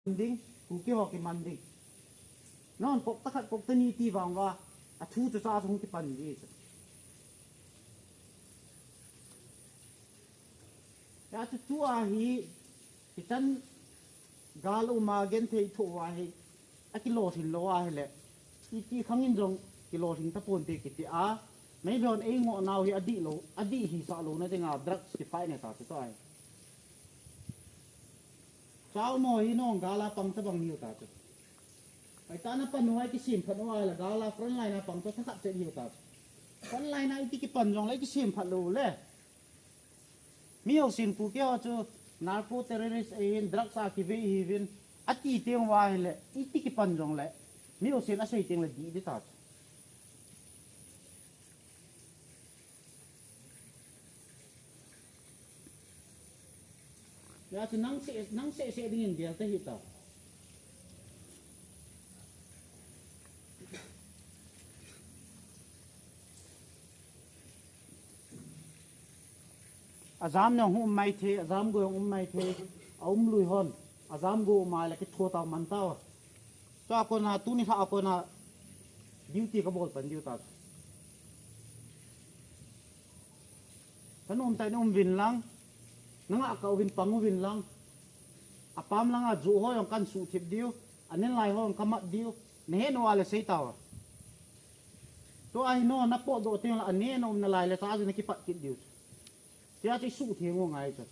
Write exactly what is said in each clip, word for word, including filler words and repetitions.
ding, Kuki ho kiman ding. Non kok ta khat kok ta ni ti vang uva, athu chu cha chu hung kipan ding chu. Ya chu tua hi, hichan gal uma genthei tho uva hi, akilolhin lou ahile, iti khangin jong kilolhin taponte kiti a, meilhon ei ngoh nau hi adih lou, adih hisah louna dinga drugs kifight ne ta chu tua hi. Chao mo hi nong gala pang tabang hiu ta chu. Ai ta na pan uva kisem phat uva la gala front line a pang ta thakhat chet hiu ta chu. Front line a iti kipan jong le kisem phat lou le. Mi ho sin pu ke ho chu narco terrorist ahin drugs a kivei hiuvin ati teng uva hile iti kipan jong le. Mi ho sin asei teng le dih dih ta chu. Ya chu nang se, nang se se dingin gel ta hi ta. Ajam nong um mai the, ajam go um mai the, a um lui hon, ajam go mai la kitho ta man ta. Tua kona tuni lha kona duty kabol pan diu ta. Kan um tai na um vin lang, nanga ka uvin pang uvin lang. Apam langa ju ho jong kan suh thip diu, anen lai ho jong kamat diu, nahe nau le sei tau. Tua hi no na potdoh teng la anen um nalai le cha chu na kipat kit diu. Tia chu suh theng u ngai chu.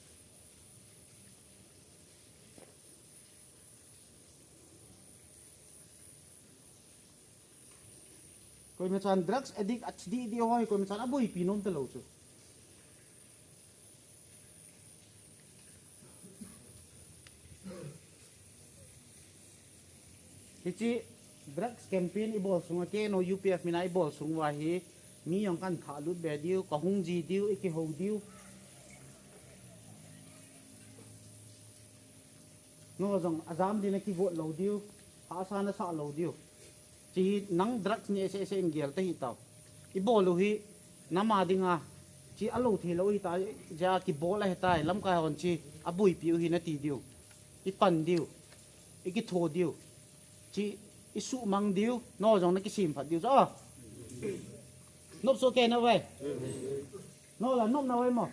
Koima chan drugs addict a thi didi ho hi koima chan aboipi nom talou chu. Hiche drugs campaign ibol sunga kei no U P F mina ibol sung uva hi mi jong kan thalut be diu, kahung ji diu, ikihou diu. No jong ajam din a kivote lou diu, hahsa nasah lou diu. Chi nang drugs ni ese ese in gel ta hi tau. Ibol u hi nama dinga chi alou thei lou hi ta, ja kibol ahi tai, lamkai hon chi aboipi u hi nati diu. Ipan diu. Ikitho diu. Chi isuhmang diu, no jong na kisem phat diu. Chu a. Nop so ke na vai. No la nop na vai mo.